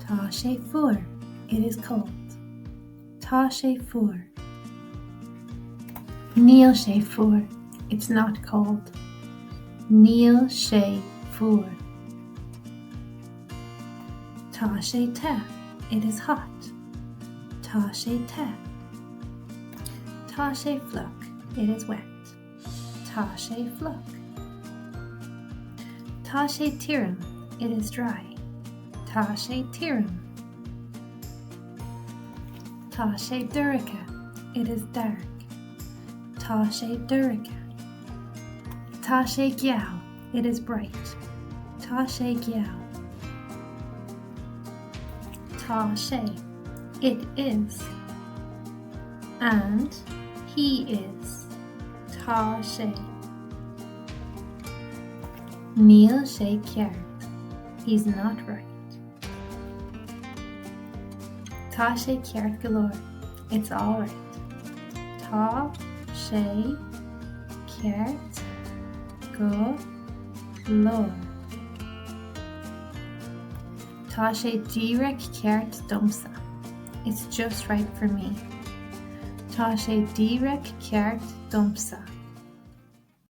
Tá sé fuar. It is cold. Tá sé fuar. Níl sé fuar. It's not cold. Níl sé fuar. Tá sé te. It is hot. Tá sé te. Tá sé fliuch. It is wet. Tá sé fliuch. Tá sé tirim. It is dry. Tá sé tirim. Tá sé dorcha. It is dark. Tá sé dorcha. Tá sé geal. It is bright. Tá sé geal. Tá sé. It is. And he is. Tá sé. Níl sé ceart. He's not right. Tá sé ceart go leor. It's all right. Tá sé ceart go leor. Tá sé díreach ceart domsa. It's just right for me. Tá sé díreach ceart domsa.